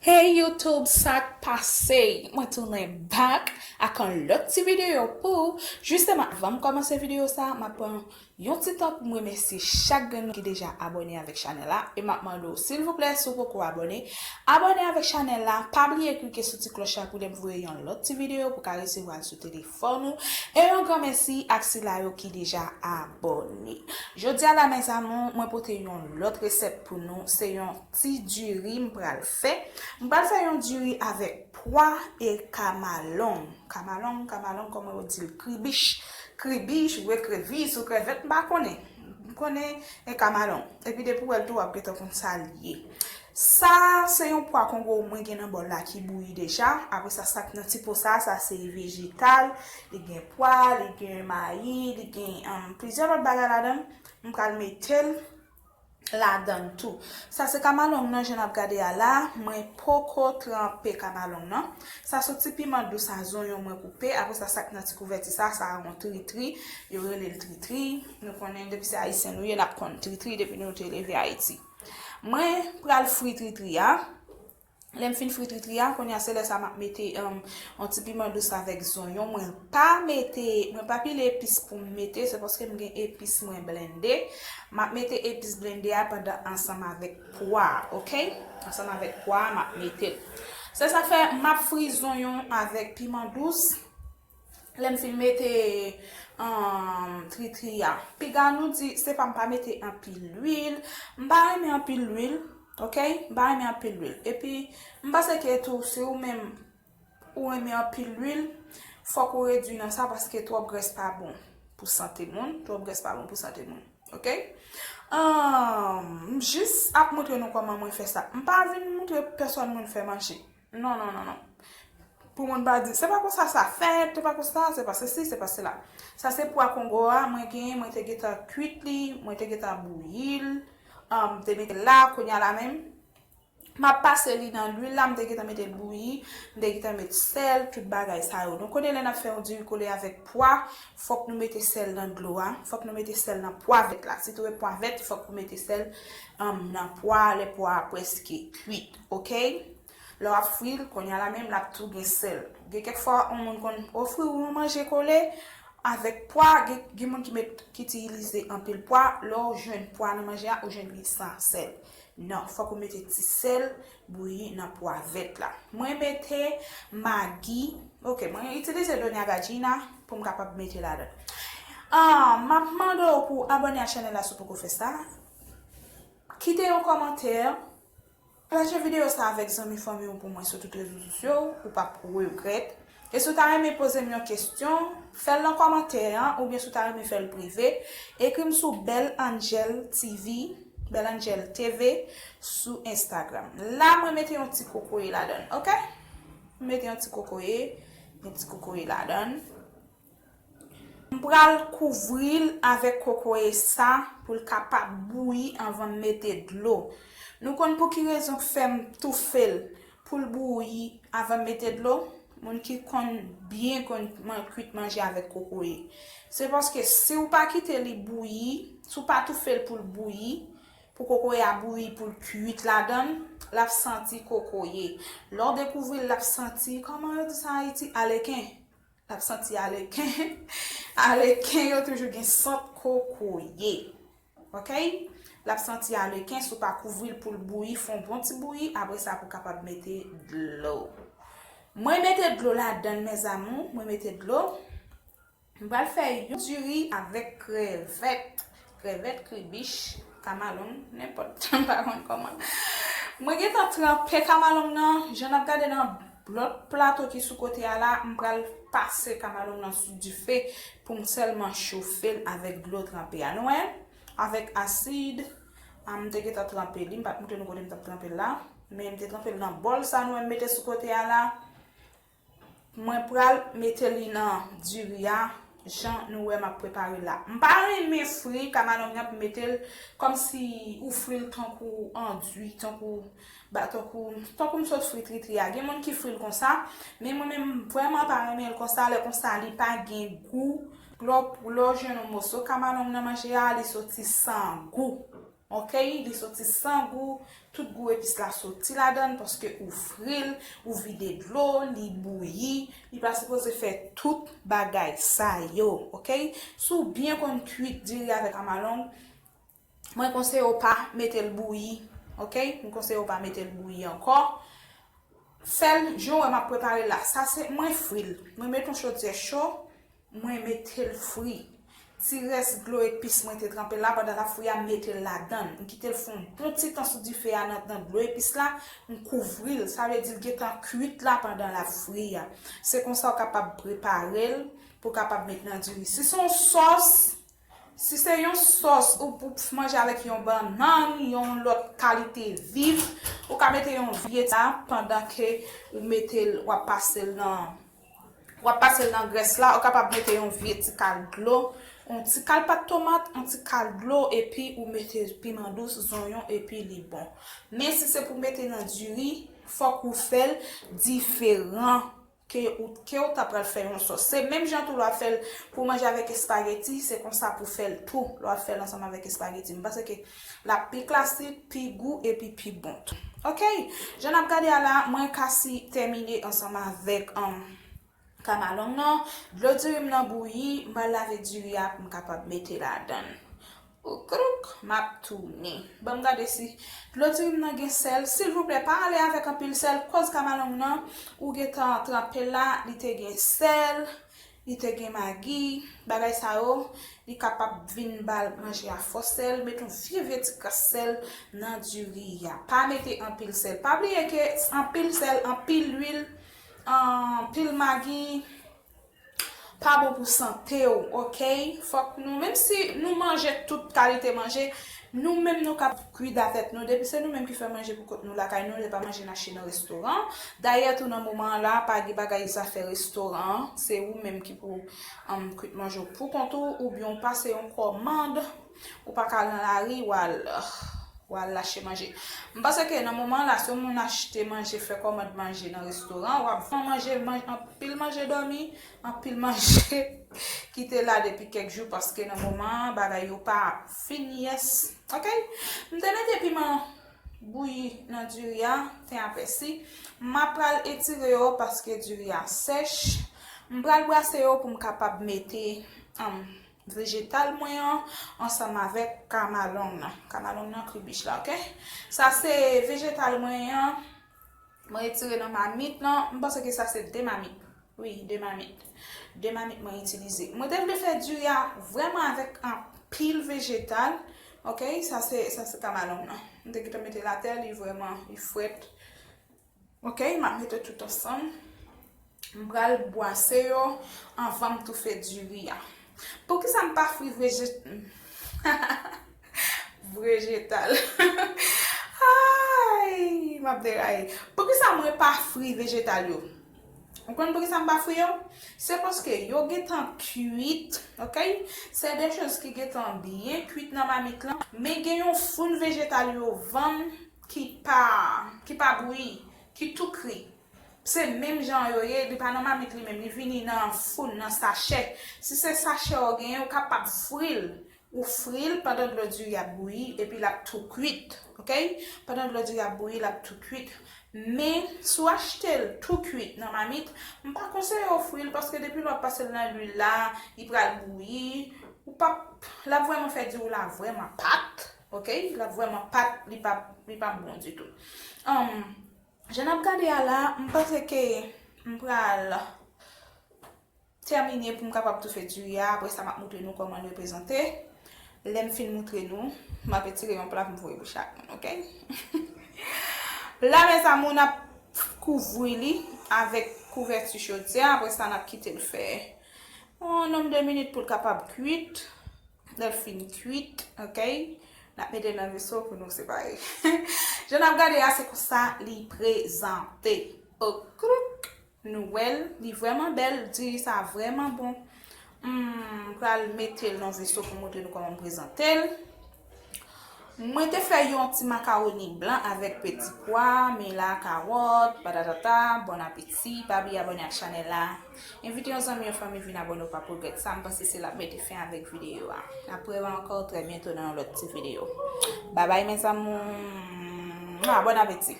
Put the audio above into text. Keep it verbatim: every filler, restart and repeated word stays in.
Hey YouTube, sa k pase? Mwen tounen back ak yon lòt ti videyo pou ou. Jisteman, avan m kòmanse videyo sa, m ap pran yon ti tan pou m remèsye chak grenn moun ki deja abòne avèk chanèl la. E m ap mande w, silvouplè, si w poko abòne, abòne avèk chanèl la. Pa bliye klike sou ti klòch la pou lè m voye yon lòt ti videyo pou w ka resevwa l sou telefòn ou. E yon gran mèsi ak sila yo ki deja abòne. Jodi a la, mes amours, mwen pote yon lòt resèt pou nou. Se yon ti diri m pral fè. M pral fè yon diri avèk pwa e kamalong. Kamalong, kamalong, kòman yo di l? Kribich, kribich, ou ekrevis, ou krevèt, m pa konnen. M konnen e kamalong. Epi depi w wè l tou, w ap gentan konn sa l ye. Sa, se yon pwa kongo mwen gen nan bòl la ki bouyi deja. Apre sa, sa k nan ti po sa, sa se vejetal. Li gen pwa, li gen mayi, li gen, um, plizyè lòt bagay ladan l. M pral mete l ladan l tou. Sa se kamalong nan, jan n ap gade a la, mwen poko tranpe kamalong nan. Sa se ti piman dous a zonyon mwen koupe, apre sa, sa k nan ti kouvèti sa, sa yon tritri, yo rele l tritri. Nou konnen depi se ayisyen nou ye, n ap konn tritri depi nou te leve Ayiti. Mwen pral fri tritri a. Lè m fin fri tritri a, kounye a se lè sa m ap mete, um, yon ti piman dous avèk zonyon. Mwen pa mete, mwen pa pile epis pou m mete, se paske m gen epis mwen blende. M ap mete epis blende a pandan ansanm avèk pwa, oke? Ansanm avèk pwa, m ap mete l. Se sa fè m ap fri zonyon avèk piman dous. Lè m fin mete, um, tritri a. Piga nou di, se pa m pa mete anpil lwil. M pa renmen anpil lwil. Oke? M pa renmen anpil lwil. Epi, m panse ke tou, si ou menm ou renmen anpil lwil, fòk ou redui nan sa paske twòp grès pa bon pou sante moun. Twòp grès pa bon pou sante moun. Oke? Ahn, m jis ap montre nou kòman mwen fè sa. M pa vin montre pèsòn moun fè manje. Non, non, non, non. Pou moun pa di, se pa konsa sa fèt, se pa konsa, se pa sesi, se pa sela. Sa se pwa kongo a, mwen genyen, mwen te gentan kwit li, mwen te gentan bouyi l, um, m te mete l la, kounye a la menm. M ap pase li nan lwil la, m te gentan mete l bouyi, m te gentan met sèl, tout bagay sa yo. Nou konnen lè n ap fè yon diri kole avèk pwa, fòk nou mete sèl nan dlo a, fòk nou mete sèl nan pwa vèt la. Sitou e pwa vèt, fòk ou mete sèl, um, nan pwa, lè pwa a prèske kwit, oke? Lè w ap fri l, kounye a la menm, l ap tou gen sèl. Gen kèk fwa, yon moun konn ofri w yon manje kole avèk pwa, gen, gen moun ki met, ki itilize anpil pwa, lè w jwenn pwa nan manje a, ou jwenn li san sèl. Non, fòk ou mete ti sèl bouyi nan pwa vèt la. Mwen mete magi, oke, mwen itilize Doña Gallina pou m kapab mete ladan. Ah, m ap mande w pou abòne a chanèl la si w poko fè sa. Kite yon kòmantè. Pataje videyo sa avèk zanmi fanmi w pou mwen sou tout rezo sosyo, ou p ap regrèt. E si w ta renmen poze m yon kesyon, fè l nan kòmantè an, oubyen si w ta renmen fè l prive, ekri m sou Belle Angel T V, Belle Angel T V sou Instagram. La, mwen mete yon ti kokoye ladan l, oke? Mwen mete yon ti kokoye, yon ti kokoye ladan l. M pral kouvri l avèk kokoye sa pou l kapab bouyi anvan m mete dlo. Nou konn pou ki rezon k fè m toufe l pou l bouyi anvan m mete dlo? Moun ki konn byen konn man-, kwit manje avèk kokoye. Se paske si w pa kite li bouyi, si w pa toufe l pou l bouyi, pou kokoye a bouyi, pou l kwit ladan l, l ap santi kokoye. Lè w dekouvri l, l ap santi, kòman yo di sa Ayiti? Aleken. L ap santi aleken. Aleken yo toujou gen sant kokoye. Oke? L ap santi aleken si w pa kouvri l pou l bouyi, fè yon bon ti bouyi, apre sa pou w kapab mete dlo. Mwen mete dlo ladan l, mes amours, mwen mete dlo. M pral fè yon diri avèk krevèt. Krevèt, kribich, kamalong, nenpòt, m pa konn kòman. Mwen gentan tranpe kamalong nan, jan n ap gade nan lòt plato ki sou kote a la, m pral pase kamalong nan sou dife pou m sèlman chofe l avèk dlo tranpe a. Nou wè, avèk asid, a, m te gentan tranpe li, m pa t montre nou kote m t ap tranpe l la, men m te tranpe l nan bòl sa nou wè m mete sou kote a la. Mwen pral mete li nan diri a, jan nou wè m ap prepare l la. M pa renmen fri kamalong nan pou m mete l kòmsi ou fri l tankou andui, tankou, ba, tankou, tankou m sot fri tritri a. Gen moun ki fri l konsa, men mwen menm, m vrèman pa renmen l konsa, lè konsa li pa gen gou. Lè w, lè w jwenn yon moso kamalong nan manje a, li soti san gou. Ok, li soti san gou, tout gou epis la soti ladan l paske ou fri l, ou vide dlo, li bouyi, li pa sipoze fè tout bagay sa yo, ok? Si w byen konn kwit diri avèk kamalong, mwen konseye w pa mete l bouyi, ok? Mwen konseye w pa mete l bouyi ankò. Fè l jan w wè m ap prepare l la. Sa se mwen fri l. Mwen met yon chodyè cho, mwen mete l fri. Ti rès dlo epis mwen te tranpe la pandan l ap fri a, m mete l ladan l. M kite l fè yon bon ti tan sou dife a nan, nan dlo epis la, m kouvri l. Sa vle di l gentan kwit la pandan l ap fri a. Se konsa w kapab prepare l pou w kapab met nan diri. Si se yon sòs, si se yon sòs ou pou manje avèk yon bannann, yon lòt kalite viv, ou ka mete yon vye ti la pandan ke ou mete l, w ap pase l nan, w ap pase l nan grès la, ou kapab mete yon vye ti kal dlo, yon ti kal pat tomat, yon ti kal dlo, epi ou mete piman dous, zonyon, epi li bon. Men si se pou mete nan diri, fòk ou fè l diferan ke ou, ke ou ta pral fè yon sòs. Se menm jan tou lè w ap fè l pou manje avèk espageti, se konsa pou fè l tou lè w ap fè l ansanm avèk espageti. M panse ke l ap pi klasik, pi gou, epi pi bon tou. Ok, jan n ap gade a la, mwen kasi tèmine ansanm avèk, um, kamalong nan. Dlo diri m nan bouyi, m pral lave diri a pou m kapab mete ladan l. Oukrouk, m ap tounen. Ban m gade si dlo diri m nan gen sèl. Silvouplè, pa ale avèk anpil sèl, koz kamalong nan, ou gentan tranpe l la, li te gen sèl, li te gen magi, bagay sa yo, li kapab vin ba l manje a fò sèl. Met yon vye, vye ti kras sèl nan diri a. Pa mete anpil sèl. Pa bliye ke anpil sèl, anpil lwil, anpil magi, pa bon pou sante w, ok? Fòk nou, menm si nou manje tout kalite manje, nou menm nou ka kwit avèk nou. Depi se nou menm ki fè manje pou kont nou lakay nou, se pa manje n achte nan restoran. Dayè tou nan moman an la, pa gen bagay zafè restoran, se ou menm ki pou, um, kwit manje w pou kont ou, oubyen w pase yon kòmand, ou pa ka al nan lari, w al, w al achte manje. M panse ke nan moman an la, si yon moun achte manje, fè kòmand manje nan restoran, w ap vann manje, manje, anpil manje dòmi, anpil manje kite la depi kèk jou, paske nan moman an, bagay yo pa fin yès. Ok? M te mete piman bouyi nan diri a, ten a pèsi. M ap pral etire yo paske diri a sèch. M pral brase yo pou m kapab mete, um, vejetal mwen an ansanm avèk kamalong nan. Kamalong nan, kribich la, ok? Sa se vejetal mwen an. Mwen retire nan mamit lan. M panse ke sa se de mamit. Wi, de mamit. De mamit mwen itilize. Mwen te vle fè diri a vrèman avèk anpil vejetal. Ok, sa se, sa se kamalong nan. Mwen te gentan mete l atè, li vrèman, li frèt. Ok, m ap mete tout ansanm. M pral bwase yo anvan m tou fè diri a. Poukisa m pa fri veje-, vejetal? Ay, m ap deraye. Poukisa mwen pa fri vejetal yo? Ou konn poukisa m pa fri yo? Se paske yo gentan kwit, ok? Se de choz ki gentan byen kwit nan mamit lan, men gen yon foun vejetal yo vann ki pa, ki pa bouyi, ki tou kri. Se menm jan yo ye, li pa nan mamit li menm, li vini nan foun, nan sachè. Si se sachè w genyen, ou kapab fri l. Ou fri l pandan dlo diri ap bouyi, epi l ap tou kwit, ok? Pandan dlo diri ap bouyi, l ap tou kwit. Men, si w achte l tou kwit nan mamit, m pa konseye w fri l, paske depi lè w ap pase l nan lwil la, li pral bouyi. Ou p ap, l ap vrèman fè diri w la vrèman pat, ok? L ap vrèman pat, li p ap, li p ap bon ditou. Anm, jan n ap gade a la, m panse ke m pral tèmine pou m kapab tou fè diri a. Apre sa, m ap moutre nou kòman l reprezante. Lè m fin moutre nou, m ap etire yon pla pou m voye pou chak moun, ok? La, mezanmi, n ap kouvri li avèk kouvèti chodyè. Apre sa, n ap kite l fè yon nonb de minit pou l kapab kwit. Lè l fin kwit, ok? N ap mete nan veso pou nou separe. Jan n ap gade a, se konsa li prezante. Okrouk! Nou wè l, li vrèman bèl, diri sa vrèman bon. M pral mete l nan veso pou montre nou kòman m prezante l. Mwen te fè yon ti makawoni blan avèk peti pwa, men la kawòt, patatata, bon apeti, pa bliye abòne ak chanèl la. Envite yon zanmi, yon fanmi vin abòne, ou p ap regrèt sa, m panse se l ap mete fen avèk videyo a. N ap rewè ankò trè byento nan yon lòt ti videyo. Babay mes amours, bon apeti.